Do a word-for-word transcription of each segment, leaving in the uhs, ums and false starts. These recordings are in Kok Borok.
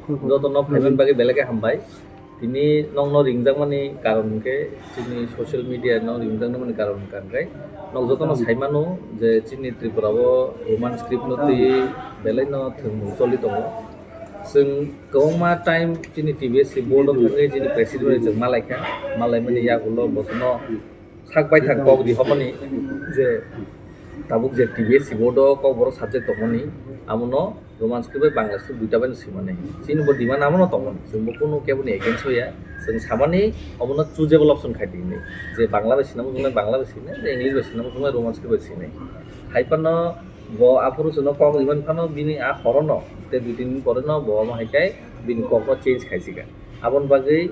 Jotono phaimani bagwi belai khe hambai. Tini nokno ringjakmani karon hwnkhe chini social media no ringjaknani karon hwnkha hwnkhe nok jotono saimano je chini Tripura o Roman script no twi belai no thwngmung choli tongo. Chwng kwbangma time chini T B S C board o thangwi chini president bai chwng malaikha, malaimani yagulo bosono sak baithang kok rihormani je tabuk je T B S C board o kokborok subject tongmani, amono Roman script bai Bangla script duita bai no swimani. Chini bo demand amono tongmani, chwng bo kunu kebo ni against o ya. Chwng samani omono choosable option khai di hinwi, je Bangla bai swinai muchungnai Bangla bai swinai, je English bai swinai muchungnai Roman script bai swinai. Hai phano bo aphuru chwngno kok rimani phano bini a horono tei dui tin din pore no bo omo hai khe bini kokno change khai sika. Aboni bagwi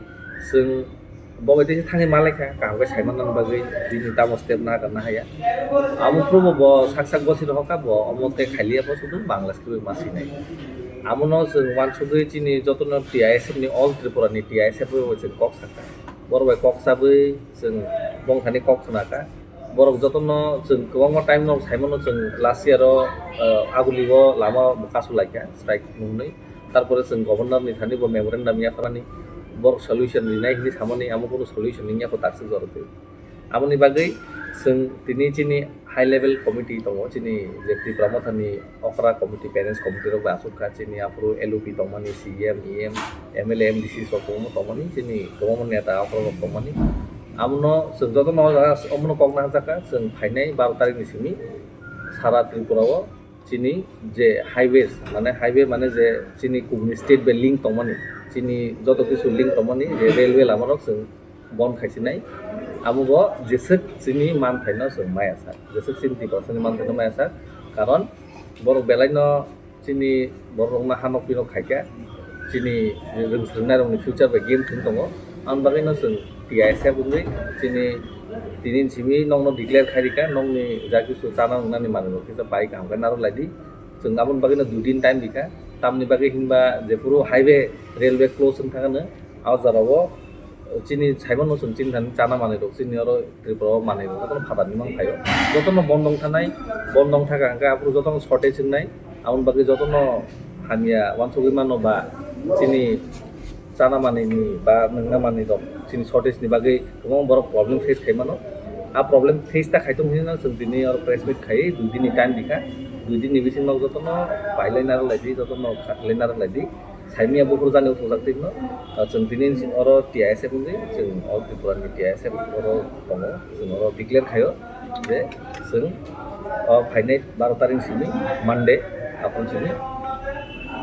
chwng bo bai teisa thangwi malaikha, kaham khe saimanna bagwi bini tamo step na gana haya. Amo phuru bo, bo sak sak bosi rohorkha, bo omo tei khailiya bo sudu Bangla script ma sinai. Amono chwng uansugwi chini jotono T I S F ni, All Tripura ni T I S F bai chwng kok sakha. Borok bai kok chabwi chwng bongthani kok khnakha. Borok jotono chwng kwbangma time no saimano, chwng last year o, uh, Aguli o lama bo kasu laikha, strike hwnwi. Tarpore chwng governor ni thani bo memorandum yapharmani, borok solution rinai hinwi samani, amo kunu solution wngya kho takswk jora twi. Aboni bagwi chwng tini chini high level committee tongo, chini je Tipra Motha ni okra committee, parents committee rok bai achuk kha, chini aphuru L O P tongmani, C E M, E M, M L A, M D C rok kwbangma tongmani, chini kwbangma neta okra rok tongmani. Amono chwng jotono o jaga omono kok naharjakha, chwng phainai baro tarik ni simi sara Tripura o chini je highways, mane highway mane je chini kubuni state bai link tongmani, chini joto kisu link tongmani je railway lama rok chwng bon khaisinai. Amo bo jeswk chini manthaino chwng maya sak, jeswk chini Tiprasani manthaino maya sak, karon borok belai no chini borok rokno ha nok pinok khaikha, chini rwng swrwngnairokni future bai game thwng tongo. Aboni bagwino chwng T I S F wngwi chini tini simi nokno declare khai rikha, nokni ja kisu chana wngnani manwirok kisa bai kaham khe narwk lai di. Chwng aboni bagwino dui din time rikha, tamni bagwi hinba jephuru highway, railway close wng thangano, a jora o chini saimano chwng chini thani chana manwirok chini oro Tripura o manwirok jotono phatarni mang phaio. Jotono bondong thanai, bondong thaka hwnkhe aphuru jotono shortage wngnai. Aboni bagwi jotono hamya uansugwi mano ba chini chana manwini ba nwngna manwirok chini shortage ni bagwi kwbangma borok problem face khai mano. A problem face ta khai tong hinwi no chwng tini oro press meet khai dui dini time rikha. Dui dini bising nok jotono pailai narwk lai di, jotono khatlai narwk lai di. Saimanya buphuru jani uthukjak twi no, ah, chwng tini oro T I S F wngwi, chwng o Tripura ni T I S F oro tongo, chwng oro declare khaio je chwng o phainai baro tarik simi Monday, aphuru simi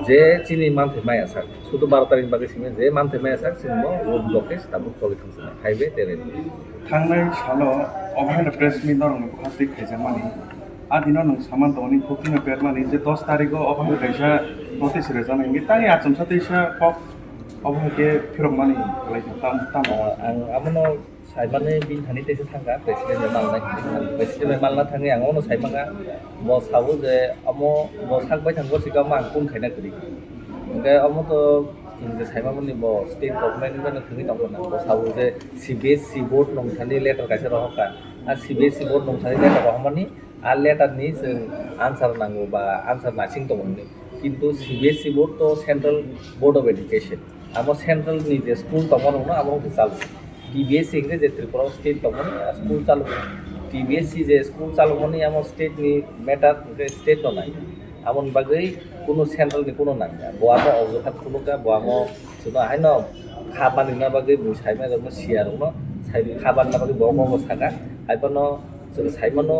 je chini manthai maya sak, sudu baro tarik bagwi simi je manthai maya sak, chwng bo road blockage tabuk choli thang sini, highway tei railway. Thangnai salo obo haino press meet norokni bukhak twi khaijakmani. A dino nwng saman tongmani, phukthino bermani je dos tarigo obo hai kaisa notice rwjaknai hwnwi tei achomsa teisa kok obo hai khe phirokmani khlai kha tam, tamo? Ah, ang abono saimani bini thani teisa thangkha, president bai malna hwnwi. President bai malna thangwi ang abono saimanga, bo sabo je omo bo sak baithang gor sika omo ang kun khaina kwrwi. Hwnkhe omo to chwng je saimamani bo state government bai no thwngwi tongkha na, bo sabo je C B S C board nung thani letter kaisa rohorkha. A C B S C board nung thani letter rohormani, a letter ni chwng answer nango ba answer naising tongo hinwi. Kintu C B S C board to Central Board of Education. Amo central ni je school tongma rokno amo rok chalo. T B S C hwnkhe je Tripura o state tongmani a school chalo. T B S C je school chalomani amo state ni matter hwnkhe state no nai. Aboni bagwi kunu central ni kunu nangya. Bo amo ojuhat phunukya, bo amo chwngno haino kha banina bagwi bo saimai rokno siya rokno sai kha banina bagwi bo omo saka. Haiphano chwng saimano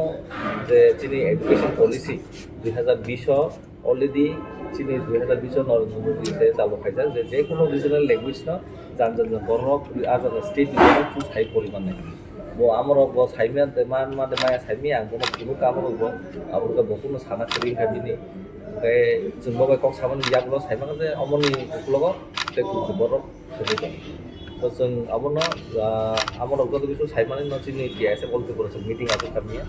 je chini education policy dui hazar bish o already chini dui hazar bish o Narendra Modi se chalo khaijak je, je kunu regional language no jan jan jan borok a jan jan state ni borok chu sai pori mannai. Bo amorok bo saimya de man ma de maya saimya ang bono phunukha amorok bo, aborok bo kunu sana kwrwi wngkha bini. Hwnkhe chwng bo bai kok samani yagulo saimano je omoni uklogo tei kuku borok. To chwng abono, ah, amorok joto kisu saimani no chini T I S F All Tripura chwng meeting aswk kha miya.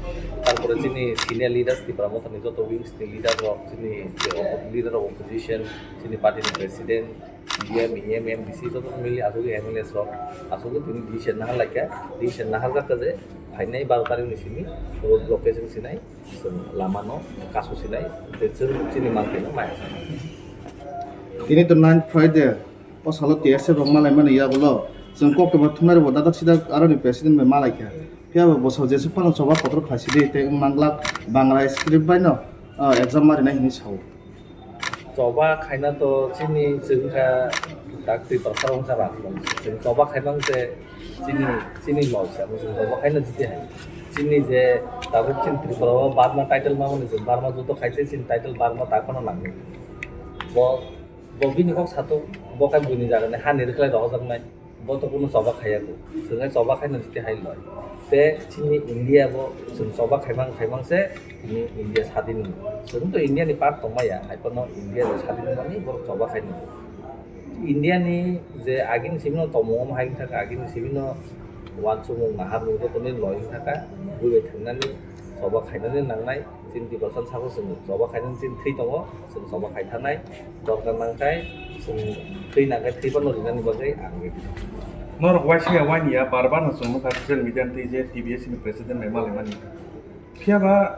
Tarpore chini senior leaders, Tipra Motha ni joto wings ni leader rok, chini je oppo-, leader of opposition, chini party ni president, C E M, E M, M D C joto mili aswk M L As rok aswk tini decision nahar laikha, decision nahar jakha je phainai baro tarik ni simi road blockage wng sinai. Chwng lama no kasu sinai, tei chwng chini manthai no maya. Tini to ninth Friday, o salo T S F rok malai mani yagulo chwng koktwma thumnai rokbo dadak sidak aroni president bai malai kha. Phiya bo bwsao jesuk phano choba kotor khlai sidi tei wng manglak Bangla script bai no, ah, exam ma rinai hinwi sao. Choba khaina to chini chwng kha dak Tiprasa rok wngkha rang tong. Chwng choba khaimang se chini, chini log se amo chwng choba khaina jiti hai. Chini je tabuk chini Tripura o Barma title ma mani chwng Barma judo khai se chini title Barma ta phano nangni. Bo, bo bini kok sato, bo khe buini jagani hani rwkhlai rohorjaknai. Bo to kunu choba khaiya ko. Chwng hai choba khaina jiti hai loi. Te chini India bo chwng choba khaimang khaimang se chini India sadin ni. Chwng to India ni part tongmaya, hai phano India ni sadin mani borok choba khaini. India ni je agini simi no tongmung hai thaka agini simi no wansukmung naharmung joto ni loi thaka bui bai thangnani choba khainani nangnai. Chini Tiprasa sabo chwng choba khainani chini thwi tongo, chwng choba khai thanai. Dorkar nang khe chwng thwi nang khe thwi phano rinani bagwi ang ready. Norok waisa ya wani ya bar bar no chwng nukha social media twi je T B S ni president bai malai mani. Phiya ba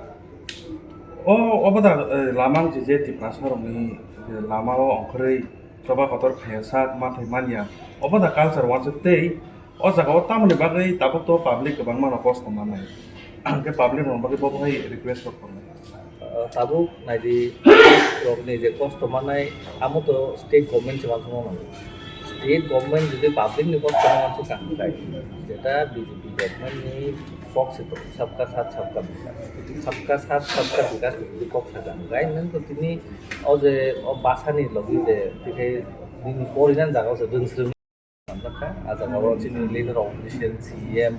o obo da, eh, lamang je je Tiprasa rokni je lama o ongkhorwi choba kotor khaya sak ma thai manya. Obo da culture wansuk tei o jaga o tamoni bagwi tabuk to public kwbangma no kosto manai. Hwnkhe public rokni bagwi bo hai request rok tongo. Uh, tabuk naidi rokni je kosto manai amo to state government se wansukna nango. State government jodi public ni kosto no wansuk kaham khai, jeta B J P government ni kok se to sabka sath sabka vikas. Sabka sath sabka vikas ni jodi kok sakha hwnkhe nang to tini o je o basa ni logi je tikhai nini porinan jaga o se rwngsrwng. Manjakha, ah jaga o chini leader rok, president, C E M,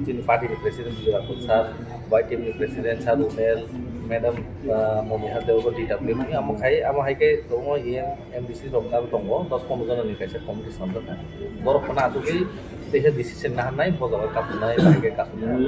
chini party ni president Bijay Rakhol sir, Y T M ni president sir Rumel, madam, ah, Momiha Deo, D W ni amo khai, amo hai khe tongo E M, M D C rok abo tongo, dos pondro jona ni kaisa committee swnamjakha. Borok phano achugwi teisa decision naharnai, bo jaga kasunai, hai khe kasunai.